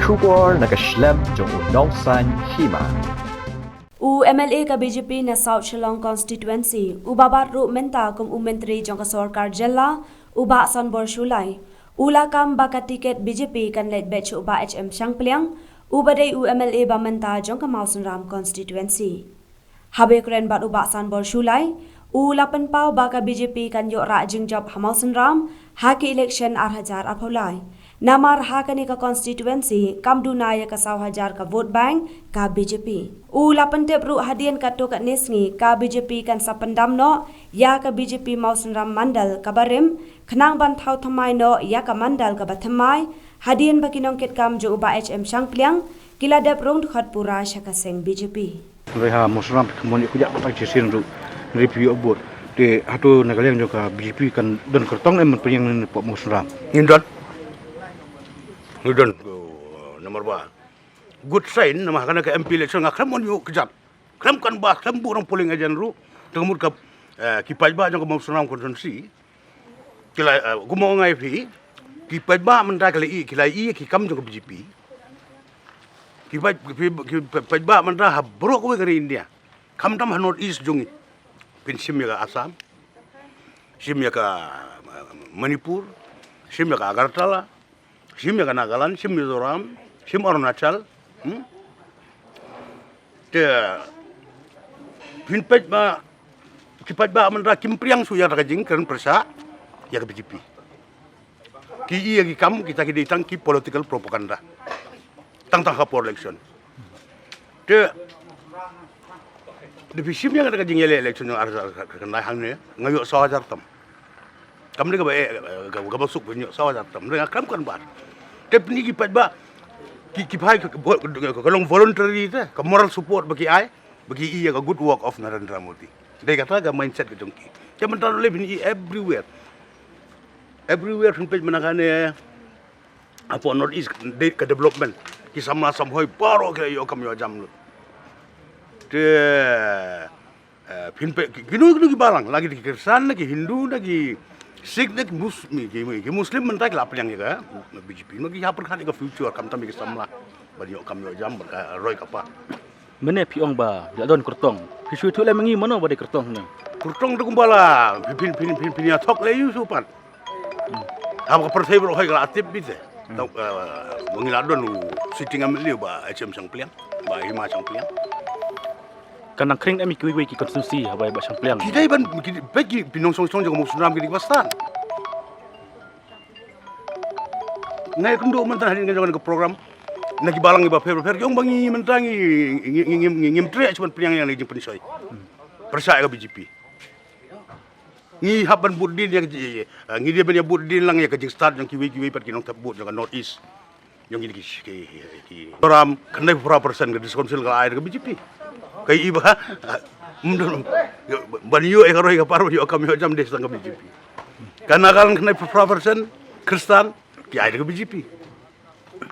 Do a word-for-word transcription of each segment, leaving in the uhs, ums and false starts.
Khubor na ka shlem jong u Nongsaiñ Hima. U M L A ka B J P na South Shillong Constituency, u ba bat ruh mynta kum u Myntri jong ka Sorkar Jylla, u Bah Sanbor Shullai, u la kam ba ka tiket B J P kan leit beit sha u Bah H M Shangpliang, u ba dei u M L A ba mynta jong ka Mawsynram Constituency. Haba ïakren bad u Bah Sanbor Shullai, u la pynpaw ba ka B J P kan ïoh rah jingjop ha Mawsynram ha ki election ar hajar arphew lai. Namar ha kane ka constituency kam duna ïa ka saw hajar ka vote bank ka B J P. U la pyntip ruh hadien katto katne sngi ka B J P kan sa pyndam noh ïa ka B J P Mawsynram Mandal kaba rim, khnang ban thaw thymmai noh ïa ka Mandal kaba thymmai, hadien ba ki nongkitkam jong u Bah H M Shangpliang ki la dep rung dkhot pura sha ka seng B J P. Hynrei ha Mawsynram phi kham wan ïa kujat patai shisien ruh. Hynrei phi ïoh vote. Te hato na ka liang jong ka B J P kan don kyrtong em ban pynïeng ne pok Mawsynram? Ngin don. Ngin don, uh, namar ba good sign namar ha kane ka M P election nga khlem wan ïoh kjat. Khlem kan ba khlem buh rong polling agent ruh. Te ka mut ka, eh, ki paidbah jong ka Mawsynram constituency. Ki la, eh, kumba nga ong ïa phi, ki paidbah mynta ki la i, ki la i ki kam jong ka B J P. Ki paid, ki, ki paidbah mynta ha baroh kawei ka ri India. Khamtam ha North East jong ngi. Phin shim ïa ka Assam. Shim ïa ka, eh, Manipur. Shim ïa ka Agartala. Shim ïa ka Nagaland, shim Mizoram, shim Arunachal. Hmm? Te phin peit ba ki paidbah mynta kim pdiang shuh ïa ka jingkren pyrshah ïa ka B J P. Ki i ïa ki kam kita ki dei tang ki political propaganda. Tang tang ha por election. Te da phi shim ïa ka jingïaleh election jong ar hajar khyndai hangne nga ïoh saw hajar tam. Kam dei kaba, eh, kaba suk phin ïoh saw hajar tam. Nga khlem kan ba. Te phi ki paidbah ki, ki phai ka, ka, ka long voluntary te, ka moral support ba ki ai ba ki i ïa ka good work of Narendra Modi. Dei kata ka mindset ka jong ki. Te mynta ruh le phi i everywhere. Everywhere phin peit mynta kane. Hapoh North East dei ka development. Ki samla samhoi baroh ki la ïoh kam ïoh jam lut. Te, eh, phin peit ki, kino kino ki balang, la ki Khristan, na ki Hindu, na ki Sikh, na ki Mus-, ki, ki Muslim mynta ki la pdiang ïa ka B J P. Ma ki hap pyrkhat ïa ka future, khamtam ïa ki samla ban ïoh kam ïoh jam bad ka roi ka par. Mynne phi ong ba la don kyrtong. Phi shu ïathuh lem ïa ngi mano ba dei kyrtong ne? Kyrtong te kumba la phin, phin, phin, phin ïathuh lem ïa u shu pat. Haba ka pyrthei baroh hoi ka la tip beit te. Tau, eh, ba ngi la don u sitting M L A ba H M Shangpliang, ba Hima Shangpliang. Kan nang khring em ïa kiwei kiwei ki constituency haba ïa ba Shangpliang? Ki dei ban, ki dei, peit ki, phi nongshong shnong jong ka Mawsynram ki dei ba stad. Nga ïakynduh mynta hadien nga jong ka program. Na ki balang kiba pher pher ki ong ba ngi mynta ngi, ngi, ngi, ngi, ngim treh shuh ban pdiang ïa ka jingpynshoi pyrshah ïa ka B J P. Ngi hap ban bud dien ïa ka ji-, eh, ngi dei ban ïa bud dien lang ïa ka jingstad jong kiwei kiwei pat ki nongthep vote jong ka North East. Jong ngi ki, ki, ki, ki. Ram khyndai phew phra percent ka District Council ka la ai da ka B J P. Ka i ba, eh, ban ïoh ïa ka roi ka par, ïoh kam ïoh jam dei tang ka B J P. Ka Nagaland khyndai phew phra percent Khristan ki ai da ka B J P.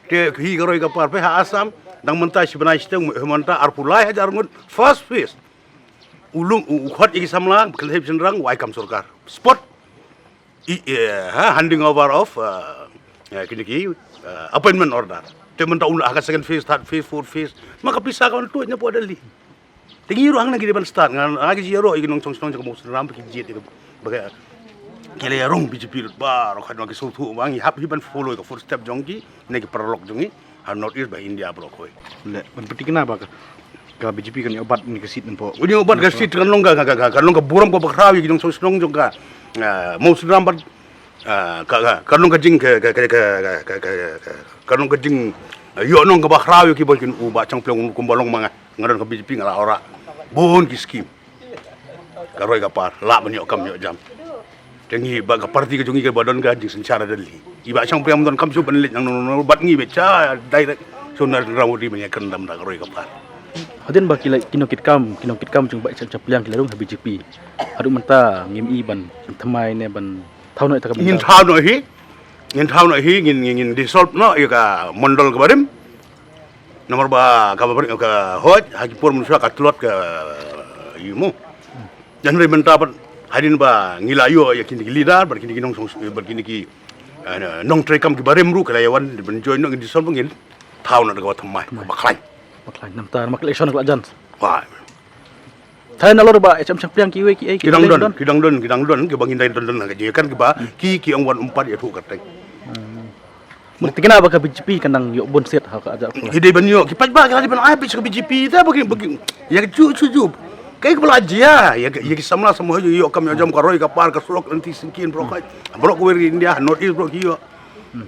Te hi ka roi ka par phi ha Assam, dang mynta shi bnai shiteng, mynta arphew lai hajar ngut first phase. U lum, u, u khot ïa ki samla, khlem shynrang, u ai kam sorkar. Spot, i, eh, ha, handing over of, eh, eh, kine ki, eh, appointment order. Te mynta u la ha ka second phase, third phase, fourth phase. Ma ka pisa ka wan tuid na poi Delhi. Te ngi ruh hangne ngi dei ban stad, nga, nga ki jia ruh ïa ki nongshong shnong jong ka Mawsynram, ki jied ïa ka, ba ka, ki la ïa rung B J P lut baroh khat, ngi sngewthuh ba ngi hap hi ban follow ïa ka footstep jong ki, ne ki paralok jong ngi ha North East ba India baroh khoi. Le ban pynthikna ba ka, ka B J P kan ïoh bat ne ka seat nangpoi. Ïoh bat ka seat kan long ka, ka, ka, ka, kan long ka burom kaba khraw ïa ki nongshong shnong jong ka, ah, Mawsynram bad Ah, ka, ka, ka long ka jing, ka, ka long ka jing, ah, ïoh nong kaba khraw ïa ki ba kin u Bah Shangpliang kumba long ma nga. Nga don ka B J P nga la ora bun ki skim. Ka roi ka par, lah ban ïoh kam ïoh jam. Te ngi ba ka party ka jong ngi kaba don ka jingsynshar ha Delhi. I Bah Shangpliang don kam shuh ban leit nangno nangno bad ngi ba cha direct shu Narendra Modi ban ïa kyndam da ka roi ka par. Hadien ba ki la, ki nongkitkam, ki nongkitkam jong Bah Shangpliang ki la rung ha B J P. Haduh mynta ngim i ban thymmai ne ban thaw noh ïa ka Ngin Mandal. Thaw noh hi. Ngin thaw noh hi, ngin, ngin, ngin dissolve noh ïa ka mandal kaba rim. Namar ba kaba rim ka hoi, ha ki por mynshuwa ka tlot ka, ïa mo. Hynrei mynta pat hadien ba ngi la ïoh ïa kine ki leader, bad kine ki nongshong, bad kine ki, eh, nongtrei kam kiba rim ruh, ki la ïa wan ban join noh, ngin dissolve, ngin thaw na ka ba thymmai, ka ba khlaiñ. Ba khlaiñ namar ma ka election ka la jan. Wah. Tharai nalor ba, eh, cham cham pliang kiwei ki, eh, ki dang don, ki dang don, ki dang don, ki ba ngin dang don, don, ka jingïakan ki ba, ki, ki ong wan um pat ïathuh kyrteng. Mut tikna ba ka B J P kan dang ïoh bun seat ha ka ajak pula. Hi dei ban ïoh, ki paidbah ki la dei ban ai beit ka B J P, te ba ki, ba ki, ïa ka ju, ju, ju. Kaei kaba la jia, ïa ka, ïa ki samla samla ïoh kam ïoh jam ka roi ka par ka surok lynti syngkien baroh ka. Baroh kawei India, North East baroh ki ïoh.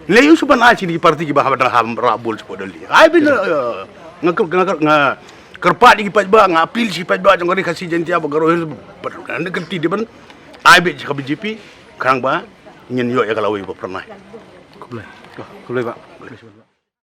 Lei ïoh shu ban ai sha ki party kiba hap ban hap rah bol sha Delhi. Ai beit, eh, nga kyrpad, nga kyrpad, nga kyrpad ïa ki paidbah, nga appeal sha ki paidbah jong ka Ri Khasi Jaiñtia bad Garo Hills, bad ka kyrti dei ban ai beit sha ka B J P, khnang ba ngin ïoh ïa ka lawei ba phyrnai. Khublei. Khublei bah.